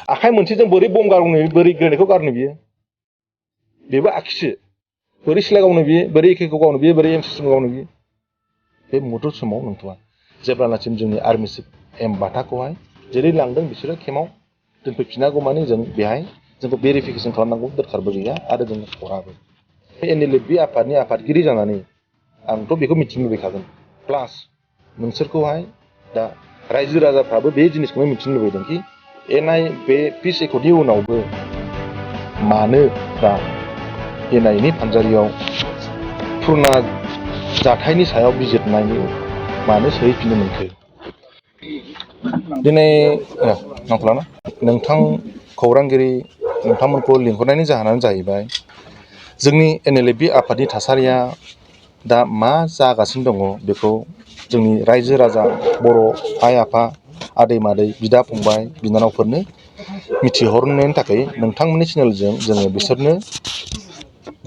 आखाइ मोनसेजों बोरै बम गावनो बोरै ग्रेनेडखौ गारनो बियो बेबो आखिसो बोरै सिलाइ गावनो बियो बोरै एकेखौ गावनो बियो बोरै M16 गावनो बियो बे मदद समाव नंथ'आ जेब्लानासिम जोंनि आर्मि चिफ एम बाथाखौहाय जेरै लांदों बिसोरो केम्पआव दोनफैफिनागौ मानि जों बेहाय जोंखौ भेरिफिकेसन खालामनांगौ दरखारबो गैया आरो जों हराबो NLFB आफादनि आफादगिरि जानानै आंथ' बेखौ मिथिनो लुबैखागोन प्लास नोंसोरखौहाय दा रायजो राजाफ्राबो बे जिनिसखौनो मिथिनो लुबैदों कि बे पिस एकर्डनि उनावबो मानो दा NIAनि फानजारियाव पुर्ना जाथायनि सायाव बिजिरनायनि मानो सोहैफिननो मोनखो दिनै नांथ'लाना नोंथां खौरांगिरि नोंथांमोनखौ लिंहरनायनि जाहोनानो जाहैबाय जोंनि NLFB आफादनि थासारिया दा मा जागासिनो दङ बेखौ जोंनि रायजो राजा बर' आइ आफा आदै मादै बिदा फंबाय बिनानावफोरनो मिथिहरनायनि थाखाय नोंथांमोननि चेनेलजों जोङो बिसोरनो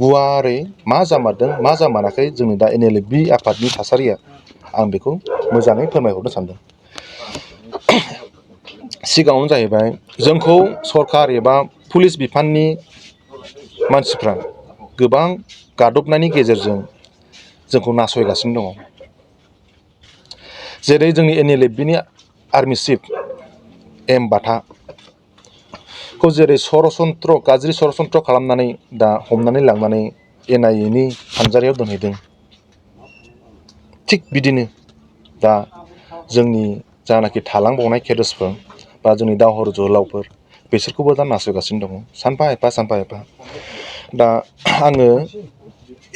गुवारै मा जामारदों मा जामाराखै जोंनि दा NLFB आफादनि थासारिया आं बेखौ मोजाङै फोरमायहरनो सानदों सिगाङावनो जाहैबाय जोंखौ सरकार एबा पुलिस बिफाननि मानसिफ्रा गोबां गादबनायनि गेजेरजों जोंखौ नासयगासिनो दङ जेरै जोंनि NLFBनि आर्मि चिफ एम बाथाखौ जेरै गाज्रि सरासन्त्र खालामनानै दा हमनानै लांनानै NIAनि फानजारियाव दोनहैदों थिग बिदिनो दा जोंनि जानाखि थालांबावनाय केडेट्सफोर बा जोंनि दावहारु जोहोलावफोर बिसोरखौबो दा नासयगासिनो दङ सानफा एफा दा आङो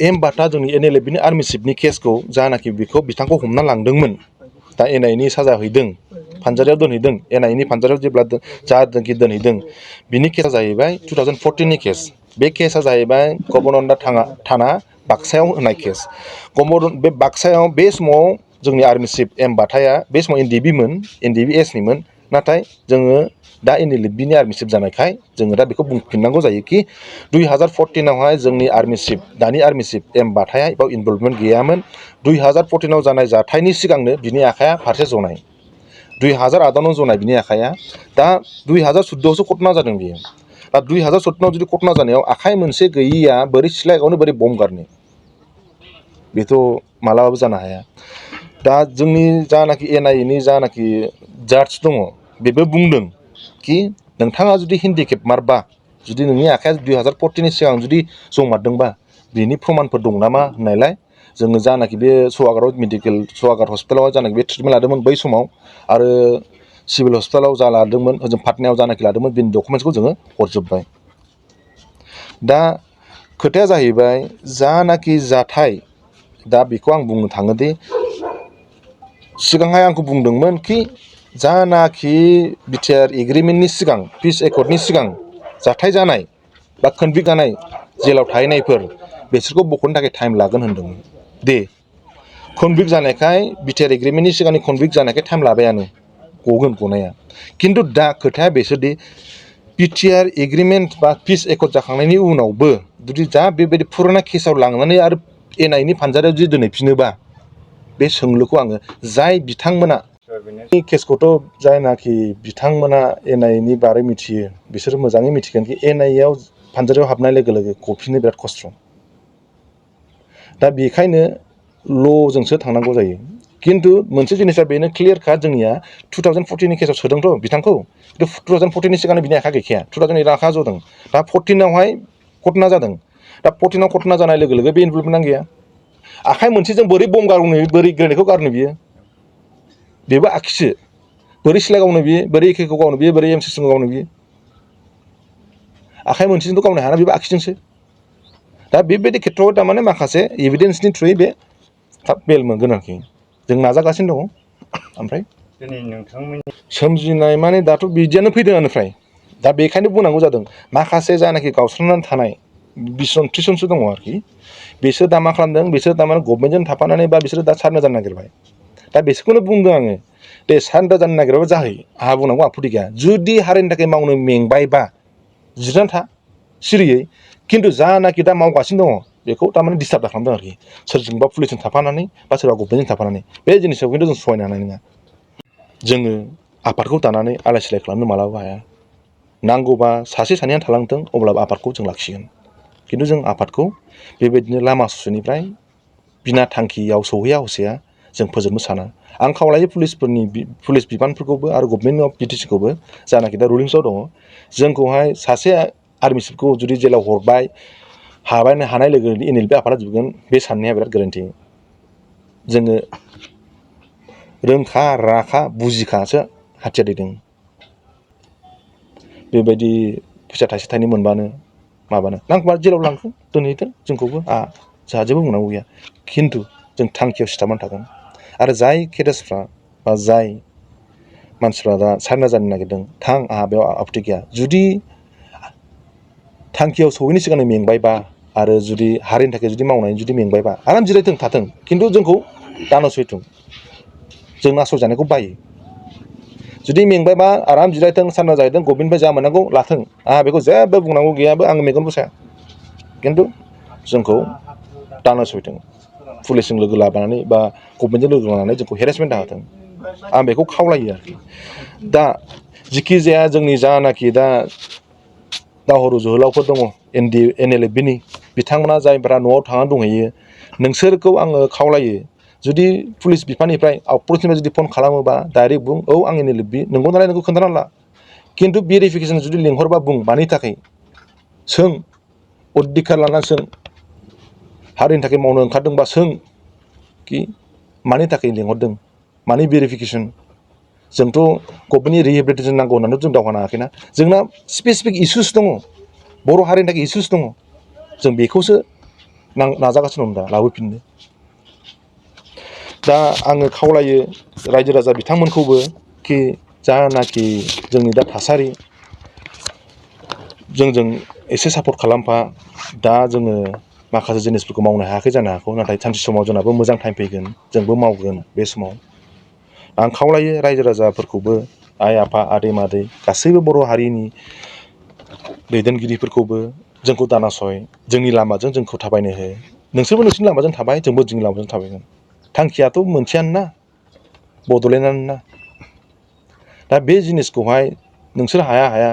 एम बाथा जोंनि NLFBनि आर्मि चिफनि केसखौ जानाखि बिथांखौ हमना लांदोंमोन दा NIAनि साजा हैदों फानजारियाव दोनहैदों NIAनि फानजारियाव जेब्ला जाहाथे दोनहैदों बिनि केसा जाहैबाय 2014नि केस बे केसा जाहैबाय गभर्नमेन्टआ थाना बाक्सायाव होनाय केस बे बाक्सायाव बे समाव जोंनि आर्मि चिफ एम बाथाया बे समाव NDB एसनिमोन नाथाय जोङो दा NLFBनि आर्मि चिफ जानायखाय जोङो दा बेखौ बुंफिननांगौ जायो कि 2014आवहाय जोंनि आर्मि चिफ दानि आर्मि चिफ एम बाथाया बेयाव इनभल्भमेन्ट गैयामोन 2014आव जानाय जाथायनि सिगांनो बिनि आखाइया फारसे जनाय 2008आवनो जनाय बिनि आखाइया दा 2014आवसो घटना जादों बियो दा 2014आव जुदि घटना जानायाव आखाइ मोनसे गैयिया बोरै सिलाइ गावनो बोरै बम गारनो बेथ' मालाबाबो जानो हाया दा जोंनि जानाखि NIAनि जानाखि जाज दङ बेबो बुंदों कि नोंथाङा जुदि हेन्डिकेपमारबा जुदि नोंनि आखाइया 2014नि सिगां जुदि जमारदोंबा बिनि प्रमानफोर दं नामा होननायलाय जोङो जानाखि बे सवागार हस्पिटालाव जानाखि बे ट्रिटमेन्ट लादोंमोन बै समाव आरो सिभिल हस्पिटालाव जा लादोंमोन ओजों पाटनायाव जानाखि लादोंमोन बेनि डकुमेन्ट्सखौ जोङो हरजोब्बाय दा खोथाया जाहैबाय जानाखि जाथाय दा बेखौ आं बुंनो थाङोदि सिगांहाय आंखौ बुंदोंमोन कि जानाखि बिटिआर एग्रिमेन्टनि सिगां पिस एकर्डनि सिगां जाथाय जानाय बा कनभिक्ट जानाय जेलाव थाहैनायफोर बिसोरखौ बख'नो थाखाय टाइम लागोन होनदोंमोन दे कनभिक्ट जानायखाय बिटिआर एग्रिमेन्टनि सिगांनि कनभिक्ट जानायखाय टाइम लाबायानो गगोन गनाया खिन्थु दा खोथाया बेसोदि बिटिआर एग्रिमेन्ट बा पिस एकर्ड जाखांनायनि उनावबो जुदि जा बेबायदि फुराना केसाव लांनानै आरो NIAनि फानजारियाव जुदि दोनहैफिनोबा बे सोंलुखौ आङो जाय बिथांमोना केसखौथ' जायनाखि बिथांमोना NIAनि बारै मिथियो बिसोरो मोजाङै मिथिगोन कि NIAयाव फानजारियाव हाबनाय लोगो लोगो गफिननो बिराद खस्थ' दा बेखायनो ल'जोंसो थांनांगौ जायो खिन्थु मोनसे जिनिसा बेनो क्लियार काट जोंनिया 2014नि केसाव सोदोंथ' बिथांखौ 2014नि सिगांनो बिनि आखाइ गैखाया 2008 आखाइ जदों दा 14आवहाय घटना जादों दा 14आव घटना जानाय लोगो लोगो बे इनभल्भमेन्टआ गैया आखाइ मोनसेजों बोरै बम गावनो बोरै ग्रेनेडखौ गारनो बियो बेबो आखिसो बोरै सिलाइ गावनो बियो बोरै एकेखौ गावनो बियो बोरै M16 गावनो बियो आखाइ मोनसेजोंथ' गावनो हायाना बेबो आखिजोंसो दा बेबायदि खेथ्रआव थारमाने माखासे एभिडेन्सनि थ्रुयै बे थाब बेल मोनगोन आरोखि जों नाजागासिनो दङ ओमफ्राय सोमजिनाय माने दाथ' बिदियानो फैदों फ्राय दा बेखायनो बुंनांगौ जादों माखासे जानाखि गावस्रानानै थानाय 20-30 दङ आरोखि बिसोर दा मा खालामदों बिसोर थारमाने गभर्नमेन्टजों थाफानानै बा बिसोरो दा सारेन्डार जानो नागिरबाय दा बिसोरखौनो बुंदों आङो दे सारेन्डार जानो नागिरबाबो जाहै आंहा बुंनांगौ आपत्ति गैया जुदि हारिनि थाखाय मावनो मेंबायबा जिरायनानै था सिरियै खिन्थु जानाखि दा मावगासिनो दङ बेखौ थारमाने डिस्टार्ब खालामदों आरोखि सोरजोंबा पुलिसजों थाफानानै बा सोरबा गभर्नमेन्टजों थाफानानै बे जिनिसखौ खिन्थु जों सहायनो हानाय नङा जोङो आफादखौ दानानै आलाय सिलाय खालामनो मालाबाबो हाया नांगौबा सासे सानैया थालांथों अब्लाबो आफादखौ जों लाखिगोन खिन्थु जों आफादखौ बेबायदिनो लामा ससेनिफ्राय बिना थांखियाव सौहैया हसेया जों फोजोबनो साना आं खावलायो पुलिस बिफानफोरखौबो आरो गभर्नमेन्ट अफ बिटिसिखौबो जानाखि दा रुलिंसआव दङ जोंखौहाय सासे आर्मि चिफखौ जुदि जेलाव हरबाय हानाय लोगो लोगो NLP आफादा जोबगोन बे साननाया बिराद गोरोन्थि जोङो रोंखा राखा बुजिखासो हाथियार दैदों बेबायदि फैसा थाइसे थाइनै मोनबानो माबानो नांगौबा जेराव लांथों दोनहैथों जोंखौबो जोंहा जेबो बुंनांगौ गैया खिन्थु जों थांखियाव सिथाबनानै थागोन आरो जाय केडेट्सफ्रा बा जाय मानसिफ्रा दा सारेन्डार जानो नागिरदों आंहा बेयाव आपत्ति गैया जुदि थांखियाव सौहैनो सिगांनो मेंबायबा आरो जुदि हारिनि थाखाय जुदि मावनानै जुदि मेंबायबा आराम जिरायथों थाथों खिन्थु जोंखौ दानासयथों जों नासयजानायखौ बायो जुदि मेंबायबा आराम जिरायथों सारेन्डार जाहैथों गभर्नमेन्टनिफ्राय जा मोननांगौ लाथों आंहा बेखौ जेबो बुंनांगौ गैयाबो आं मेगन बसाया खिन्थु जोंखौ दानासयथों पुलिसजों लोगो लानानै बा गभर्नमेन्टजों लोगो लानानै जोंखौ हेरेसमेन्ट दाहोथों आं बेखौ खावलायो आरोखि दा जिखि जाया जोंनि जानाखि दा दावहारु जोहोलावफोर दङ NLFBनि बिथांमोना जायफ्रा न'आव थानानै दंहैयो नोंसोरखौ आङो खावलायो जुदि पुलिस बिफाननिफ्राय आउटपस्टनिफ्राय जुदि फन खालामोबा डाइरेक्ट बुं औ आं NLFB नंगौ नालाय नोंखौ खोन्थानानै ला खिन्थु भेरिफिकेसन जुदि लिंहरबा बुं मानि थाखाय सों अधिकार लानानै सों हारिनि थाखाय मावनो ओंखारदोंबा सों कि मानि थाखाय लिंहरदों मानि भेरिफिकेसन जोंथ' गभर्नमेन्टनि रिहेबिलिटेसन नांगौ होननानै जों दावहा नाङाखैना जोंना स्पेसिफिक इसुस दङ बर' हारिनि थाखाय इसुस दङ जों बेखौसो नाजागासिनो दं दा लाबोफिननो दा आङो खावलायो रायजो राजा बिथांमोनखौबो कि जानाखि जोंनि दा थासारि जोंजों एसे सापर्ट खालामफा दा जोङो माखासे जिनिसफोरखौ मावनो हायाखै जानो हागौ नाथाय सानसे समाव जोंनाबो मोजां टाइम फैगोन जोंबो मावगोन बे समाव आं खावलायो रायजो राजाफोरखौबो आइ आफा आदै मादै गासैबो बर' हारिनि दैदेनगिरिफोरखौबो जोंखौ दानासय जोंनि लामाजों जोंखौ थाबायनो हो नोंसोरबो नोंसोरनि लामाजों थाबाय जोंबो जोंनि लामाजों थाबायगोन थांखियाथ' मोनसेयानो ना बड'लेण्डआनो ना दा बे जिनिसखौहाय नोंसोर हाया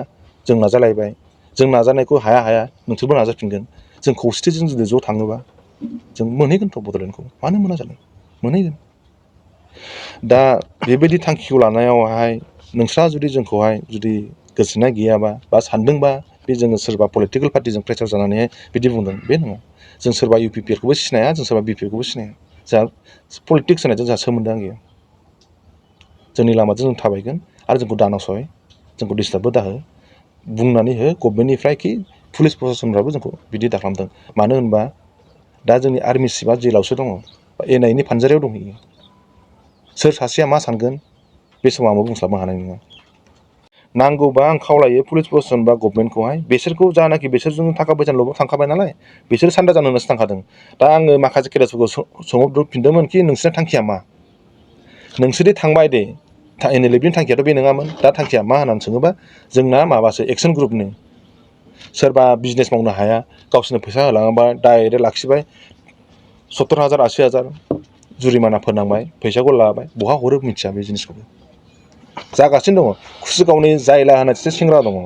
जों नाजालायबाय जों नाजानायखौ हाया नोंसोरबो नाजाफिनगोन जों खौसेथिजों जुदि ज' थाङोबा जों मोनहैगोनथ' बड'लेण्डखौ मानो मोना जानो मोनहैगोन दा बेबायदि थांखिखौ लानायावहाय नोंस्रा जुदि जोंखौहाय जुदि गोसोनाय गैयाबा बा सानदोंबा बे जोङो सोरबा पलिटिकेल पार्टिजों प्रेसार जानानैहाय बिदि बुंदों बे नङा जों सोरबा UPPखौबो सिनाया जों सोरबा BPखौबो सिनाया जोंहा पलिटिक्स होनायजों जोंहा सोमोन्दोआनो गैया जोंनि लामाजों जों थाबायगोन आरो जोंखौ दानासय जोंखौ डिस्टार्बबो दाहो बुंनानै हो गभर्नमेन्टनिफ्राय कि पुलिस प्रशासनफ्राबो जोंखौ बिदि दाखालामदों मानो होनबा दा जोंनि आर्मि चिफआ जेलावसो दङ NIAनि फानजारियाव दंहैयो सोर सासेया मा सानगोन बे समाव आंबो बुंस्लाबनो हानाय नङा नांगौबा आं खावलायो पुलिस प्रशासन बा गभर्नमेन्टखौहाय बिसोरखौ जानाखि बिसोरजों थाखा फैसानिल' थांखाबाय नालाय बिसोर सान्दा जानो होननासो थांखादों दा आङो माखासे केडेट्सफोरखौ सोंहरफिनदोंमोन कि नोंसोरना थांखिया मा नोंसोरदि थांबाय दे NLFनि थांखियाथ' बे नङामोन दा थांखिया मा होननानै सोङोबा जोंना माबासो एक्सन ग्रुपनो सोरबा बिजनेस मावनो हाया गावसोरनो फैसा होलाङाबा डाइरेक्ट लाखिबाय 70,000 80,000 जुरिमाना फोनांबाय फैसाखौ लाबाय बहा हरो मिथिया बे जिनिसखौबो जागासिनो दङ कुसुगावनि जायला होननाय सासे सेंग्रा दङ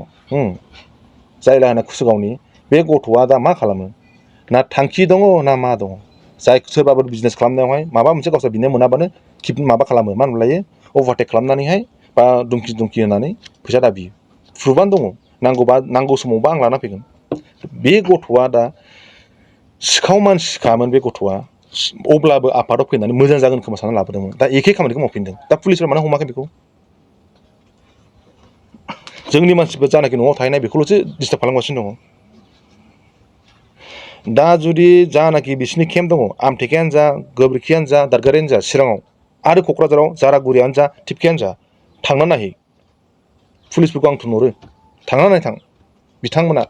जायला होननाय कुसुगावनि बे गथ'आ दा मा खालामो ना थांखि दङ ना मा दङ जाय सोरबाफोर बिजनेस खालामनायावहाय माबा मोनसे गावसोर बिनो मोनाबानो माबा खालामो मा होनलायो अभारटेक खालामनानैहाय बा दुमखि होनानै फैसा दाबियो प्रुफआनो दङ नांगौबा नांगौ समावबा आं लाना फैगोन बे गथ'आ दा सिखाव मानसिखामोन बे गथ'आ अब्लाबो आफादाव फैनानै मोजां जागोन खोमा साननानै लाबोदोंमोन दा एखे खामानिखौ मावफिनदों दा पुलिसफ्रा मानो हमाखै बेखौ जोंनि मानसिफोर जानाखि न'आव थाहैनाय बेखौल'सो डिस्टार्ब खालामगासिनो दङ दा जुदि जानाखि बिसिनि केम्प दङ आमथेखायानो जा गोबोरखियानो जा दादगारियानो जा चिराङाव आरो क'क्राझाराव जारागुरियानो जा थिपखियानो जा थांना नायहै पुलिसफोरखौ आं थिनहरो थांना नायथां बिथांमोना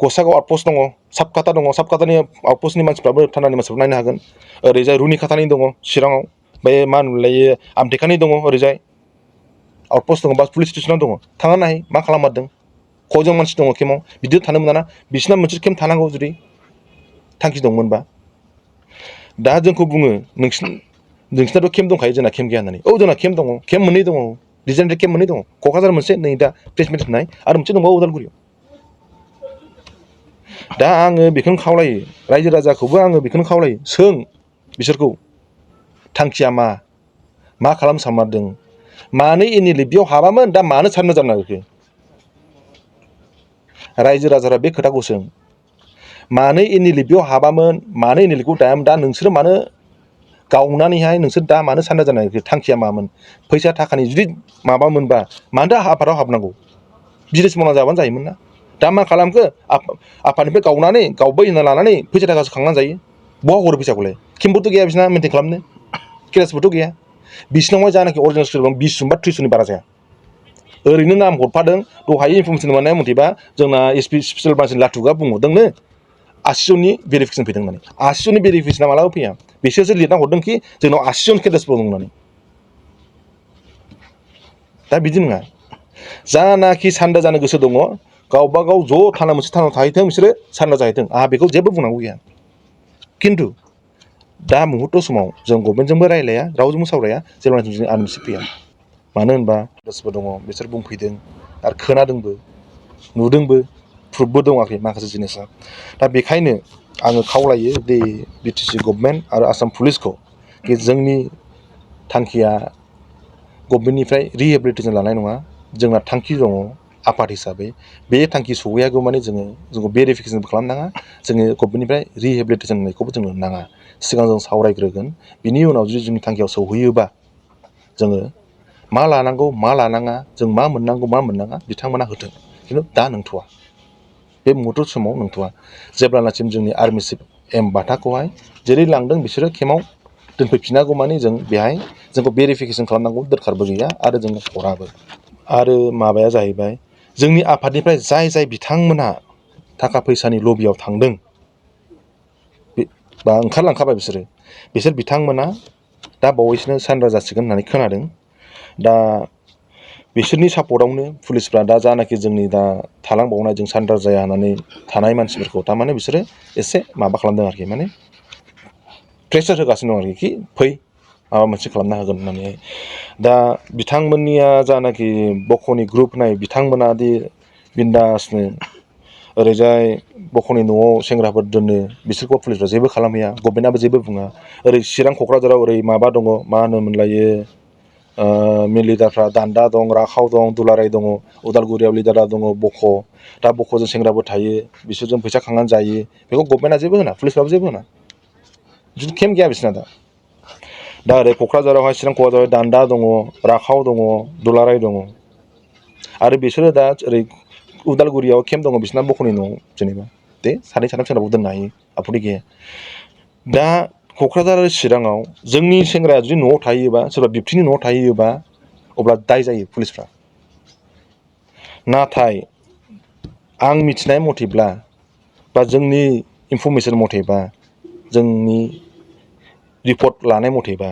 गसाइगाव आउटपस्ट दङ साबकाटा दङ साबकाटानि आउटपस्टनि मानसिफ्राबो थानानि मानसिफ्राबो नायनो हागोन ओरैजाय रुनिकाटानि दङ चिराङाव बे मा होनोमोनलायो आमथेखानि दङ ओरैजाय आउटपस्ट दङ बा पुलिस स्टेसनाव दङ थांना नायहै मा खालाममारदों खयजन मानसि दङ केम्पआव बिदि थानो मोनाना बिसिना मोनसे केम्प थानांगौ जुदि थांखि दंमोनबा दा जोंखौ बुङो नोंसिनाथ' केम्प दंखायो जोंना केम्प गैया होननानै औ जोंना केम्प दङ केम्प मोननै दङ डिजेनेरेट केम्प मोननै दङ क'क्राझार मोनसे नै दा प्लेसमेन्ट होनाय आरो मोनसे दंबावो उदालगुरियाव दा आङो बेखौनो खावलायो रायजो राजाखौबो आङो बेखौनो खावलायो सों बिसोरखौ थांखिया मा खालामनो सानमारदों मानो NLFB-आव हाबामोन दा मानो साननो जानो नागिरखो रायजो राजाफ्रा बे खोथाखौ सों मानो NLFB-आव हाबामोन मानो NLFB-खौ दायामोन दा नोंसोरो मानो गावनानैहाय नोंसोर दा मानो साननो जानो नागिरखो थांखिया मामोन फैसा थाखानि जुदि माबा मोनबा मानो आफादाव हाबनांगौ बिजनेस मावना जाबानो जायोमोन ना दा मा खालामखो आफादनिफ्राय गावबाय होनना लानानै फैसा थाखासो खांनानै जायो बहा हरो फैसाखौलाय केम्पबोथ' गैया बिसिना मेनटेन खालामनो केरेसबोथ' गैया बिसिनावहाय जानाखि अरिजिनेल स्ट'र दं 20 जन बा 30 जननि बारा जाया ओरैनो नाम हरफादों दहाय इनफरमेसन मोननाय मथेबा जोंना SP स्पेसियेल ब्रान्सनि लाथुगा बुंहरदोंनो 80 जननि भेरिफिकेसन फैदों होननानै 80 जननि भेरिफिकेसना मालाबा फैया बिसोरसो लिरना हरदोंखि जोंनाव 80 जन केडेट्सफोर दं होननानै दा बिदि नङा जानाखि सान्दा जानो गोसो दङ गावबा गाव ज' थाना मोनसे थानाव थाहैथों बिसोरो सान्दा जाहैथों आंहा बेखौ जेबो बुंनांगौ गैया खिन्थु दा मुहुर्त समाव जों गभर्नमेन्टजोंबो रायलाया रावजोंबो सावराया जेब्लानाखि जों आरएमसि फैया मानो होनबा केसबो दङ बिसोर बुंफैदों आरो खोनादोंबो नुदोंबो प्रुफबो दङाखै माखासे जिनिसा दा बेखायनो आङो खावलायो दि BTC गभर्नमेन्ट आरो आसाम पुलिसखौ कि जोंनि थांखिया गभर्नमेन्टनिफ्राय रिहेबिलिटेसन लानाय नङा जोंना थांखि दङ आफाद हिसाबै बे थांखि सहैयागौ माने जोंखौ भेरिफिकेसनबो खालामनाङा जोङो गभर्नमेन्टनिफ्राय रिहेबिलिटेसन होननायखौबो जोंनो नाङा सिगां जों सावरायग्रोगोन बिनि उनाव जुदि जोंनि थांखियाव सौहैयोबा जोङो मा लानांगौ मा लानाङा जों मा मोननांगौ मा मोननाङा बिथांमोना होथों खिन्थु दा नंथ'वा बे मुहुर्त समाव नंथ'वा जेब्लानासिम जोंनि आर्मि चिफ M बाथाखौहाय जेरै लांदों बिसोरो केम्पआव दोनफैफिनागौ मानि जों बेहाय जोंखौ भेरिफिकेसन खालामनांगौ दरखारबो गैया आरो जों हराबो आरो माबाया जाहैबाय जोंनि आफादनिफ्राय जाय बिथांमोनहा थाखा फैसानि लबियाव थांदों बा ओंखारलांखाबाय बिसोर बिथांमोना दा बावैसोनो सारेन्डार जासिगोन होननानै खोनादों दा बिसोरनि सापर्टआवनो पुलिसफ्रा दा जानाखि जोंनि दा थालांबावनाय जों सारेन्डार जाया होननानै थानाय मानसिफोरखौ थारमाने बिसोरो एसे माबा खालामदों आरोखि माने प्रेसार होगासिनो दं आरोखि फै माबा मोनसे खालामना होगोन होननानै दा बिथांमोननिया जानाखि बख'नि ग्रुप नाय बिथांमोना दि बिन्दासनो ओरैजाय बख'नि न'आव सेंग्राफोर दोनो बिसोरखौ पुलिसफ्रा जेबो खालामहैया गभर्नमेन्टआबो जेबो बुङा ओरै चिरां क'क्राझाराव ओरै माबा दङ मा होनोमोनलायो मेन लिडारफ्रा दान्दा दं राखाव दं दुलाराय दङ उदालगुरियाव लिडारा दङ बख' दा बख'जों सेंग्राफोर थायो बिसोरजों फैसा खांनानै जायो बेखौ गभर्नमेन्टआ जेबो होना पुलिसफ्राबो जेबो होना जुदि केम्प गैया बिसोरना दा ओरै क'क्राझारावहाय चिरां क'क्राझाराव दान्दा दङ राखाव दङ दुलाराय दङ आरो बिसोरो दा ओरै उदालगुरियाव केम्प दङ बिसोरना बख'नि न'आव जेनेबा दे सानै साथाम सेंग्राखौ दोननो हायो आपत्ति गैया दा क'क्राझार आरो चिराङाव जोंनि सेंग्राया जुदि न'आव थायोबा सोरबा बिबथिनि न'आव थायोबा अब्ला दाय जायो पुलिसफ्रा नाथाय आं मिथिनाय मथेब्ला बा जोंनि इनफरमेसन मथेबा जोंनि रिपर्ट लानाय मथेबा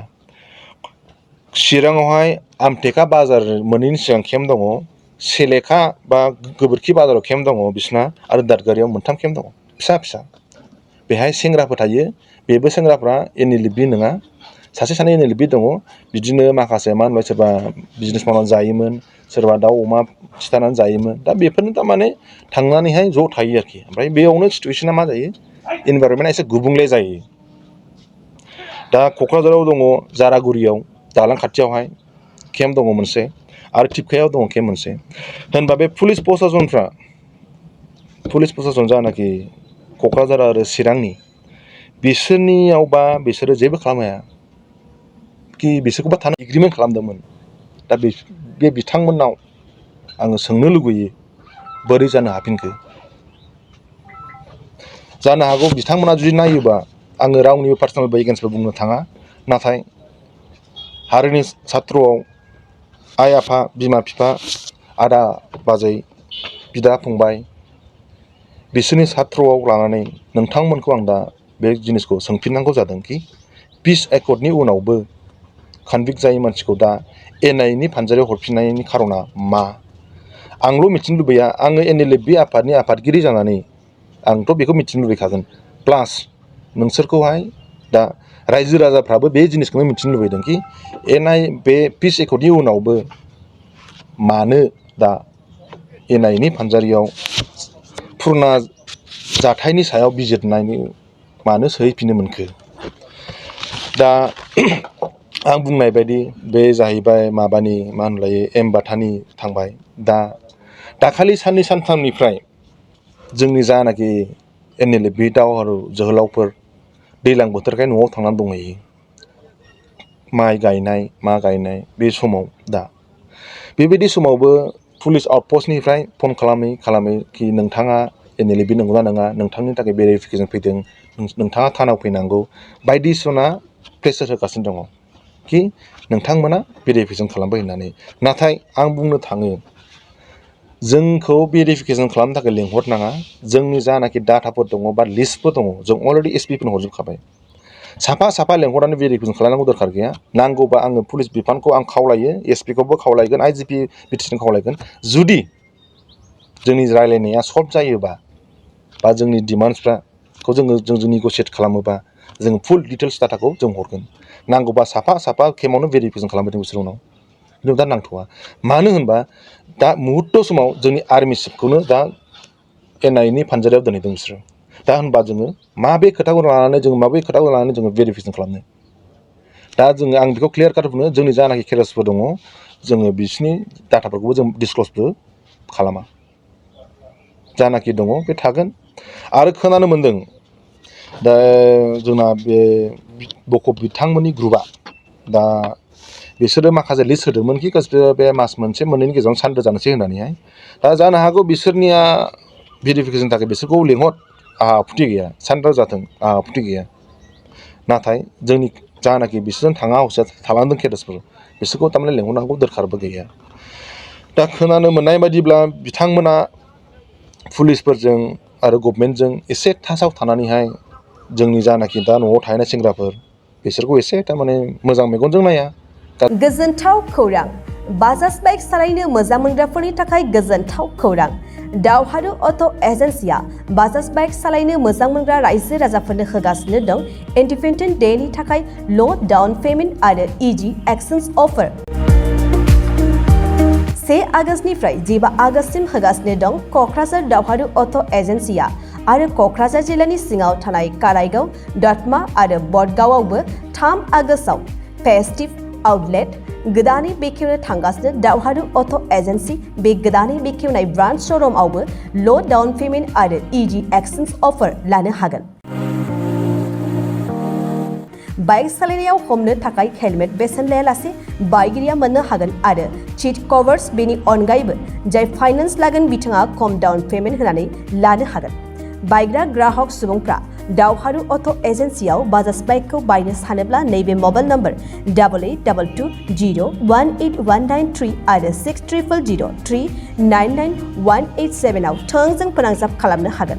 चिराङावहाय आमटेका बाजार मोनैनि सिगां केम्प दङ सेलेखा बा गोबोरखि बाजाराव केम्प दङ बिसिना आरो दादगारियाव मोनथाम केम्प दङ फिसा बेहाय सेंग्राफोर थायो बेबो सेंग्राफ्रा NLFB नङा सासे सानै NLFB दङ बिदिनो माखासे मा होनबाय सोरबा बिजनेस मावनानै जायोमोन सोरबा दाउ अमा सिथारनानै जायोमोन दा बेफोरनो थारमाने थांनानैहाय ज' थायो आरोखि ओमफ्राय बेयावनो सिटुवेसना मा जायो इनभाइरनमेन्टआ एसे गुबुंले जायो दा क'क्राझाराव दङ जारागुरियाव दालां खाथियावहाय केम्प दङ मोनसे आरो थिपकायाव दङ केम्प मोनसे होनबा बे पुलिस प्रसासन जानाखि क'क्राझार आरो चिरांनि बिसोरनियावबा बिसोरो जेबो खालामनो हाया कि बिसोरखौबा थानो एग्रिमेन्ट खालामदोंमोन दा बे बिथांमोननाव आङो सोंनो लुगैयो बोरै जानो हाफिनखो जानो हागौ बिथांमोना जुदि नायोबा आङो रावनिबो पार्सनेल एगेन्स्टबो बुंनो थाङा नाथाय हारिनि सात्रआव आइ आफा बिमा बिफा आदा बाजै बिदा फंबाय बिसोरनि सात्रआव लानानै नोंथांमोनखौ आं दा बे जिनिसखौ सोंफिननांगौ जादों कि पिस एकर्डनि उनावबो कनभिक्ट जायै मानसिखौ दा NIA फानजारियाव हरफिननायनि खारना मा आंल' मिथिनो लुबैया आङो NLFB आफादनि आफादगिरि जानानै आंथ' बेखौ मिथिनो लुबैखागोन प्लास नोंसोरखौहाय दा रायजो राजाफ्राबो बे जिनिसखौनो मिथिनो लुबैदों कि बे पिस एकर्डनि उनावबो मानो दा एनआइनि फानजारियाव पुरुना जाथायनि सायाव बिजिरनायनि मानो सोहैफिननो मोनखो दा आं बुंनाय बायदि बे जाहैबाय माबानि मा होनलायो एमबाथानि थांबाय दा दाखालि साननै सानथामनिफ्राय जोंनि जानाखि एनएलएफबि दावहारु जोहोलावफोर दैज्लां बोथोरखाय न'आव थांनानै दंहैयो माइ गायनाय मा गायनाय बे समाव दा बेबायदि समावबो पुलिस आउटपस्टनिफ्राय फन खालामै कि नोंथाङा एनएलएफबि नंगौना नङा नोंथांनि थाखाय भेरिफिकेसन फैदों नोंथाङा थानाव फैनांगौ बायदिसिना प्रेसार होगासिनो दङ कि नोंथांमोना भेरिफिकेसन खालामबाय होननानै नाथाय आं बुंनो थाङो जोंखौ भेरिफिकेसन खालामनो थाखाय लिंहरनाङा जोंनि जानाखि डाटाफोर दङ बा लिस्टफोर दङ जों अलरेडि एसपिफोरनो हरजोबखाबाय साफा लेंहरनानै भेरिफिकेसन खालामनांगौ दरखार गैया नांगौबा आङो पुलिस बिफानखौ आं खावलायो एसपिखौबो खावलायगोन आइजिपि बिटिसिखौ खावलायगोन जुदि जोंनि रायलायनाया सल्भ जायोबा बा जोंनि डिमान्ड्सखौ जों निगसियेट खालामोबा जों फुल डिटेल्स डाटाखौ जों हरगोन नांगौबा साफा केमावनो भेरिफिकेसन खालामबाय बिसोर उनाव खिन्थु दा नांथ'वा मानो होनबा दा मुहुर्त समाव जोंनि आर्मि चिफखौनो दा एनआइनि फानजारियाव दोनहैदों बिसोरो दा होनबा जोङो माबे खोथाखौ लानानै जोङो भेरिफिकेसन खालामनो दा जोङो आं बेखौ क्लियार काट बुङो जोंनि जानाखि केरेसफोर दङ जोङो बिसिनि डाटाफोरखौबो जों डिसक्लसबो खालामा जानाखि दङ बे थागोन आरो खोनानो मोन्दों दा जोंना बे बिथांमोननि ग्रुपआ दा बिसोरो माखासे लिस्ट होदोंमोन कि बे मास मोनसे मोननैनि गेजेराव सानद जानोसै होननानैहाय दा जानो हागौ बिसोरनिया भेरिफिकेसननि थाखाय बिसोरखौ लिंहर आंहा आपत्ति गैया सानद जाथों आंहा आपत्ति गैया नाथाय जोंनि जानाखि बिसोरजों थाङा हसिया थालांदों केरेसफोर बिसोरखौ थारमाने लिंहरनांगौ दरखारबो गैया दा खोनानो मोननाय बायदिब्ला बिथांमोना पुलिसफोरजों आरो गभमेन्टजों एसे टाचाव थानानैहाय जोंनि जानाखि दा न'आव थाहैनाय सेंग्राफोर बिसोरखौ एसे थारमाने मोजां मेगनजों नाया गोजोनथाव खौरां बाजाज बाइक सालायनो मोजां मोनग्राफोरनि थाखाय गोजोनथाव खौरां दावहारु अट' एजेन्सिया बाजाज बाइक सालायनो मोजां मोनग्रा रायजो राजाफोरनो होगासिनो दं इन्डिपेन्डेन्ट डेनि थाखाय ल' डाउन पेमेन्ट आरो इजि एक्सचेन्ज अफार 1 आगस्तनिफ्राय 15 आगस्तसिम होगासिनो दं क'क्राझार दावहारु अट' एजेन्सिया आरो क'क्राझार जिल्लानि सिङाव थानाय काराइगाव दतमा आरो बडगावआवबो 3 आगस्टआव फेस्टिभ आउटलेट गोदानै बेखेवनो थांगासिनो दावहारु अट' एजेन्सि बे गोदानै बेखेवनाय ब्रान्च श'रुमआवबो ल' डाउन पेमेन्ट आरो इजि एक्सचेन्ज अफार लानो हागोन बाइक सालायनायाव हमनो थाखाय हेलमेट बेसेन लायालासे बाइगिरिया मोननो हागोन आरो सीट कभार्स बेनि अनगायैबो जाय फाइनेन्स लागोन बिथाङा खम डाउन पेमेन्ट होनानै लानो हागोन बायग्रा ग्राहक सुबुंफ्रा दावहारु अट' एजेन्सियाव बाजाज बाइकखौ बायनो सानोब्ला नैबे मबाइल नम्बर 8822018193 आरो 600003999187 आव थोंजों फोनांजाब खालामनो हागोन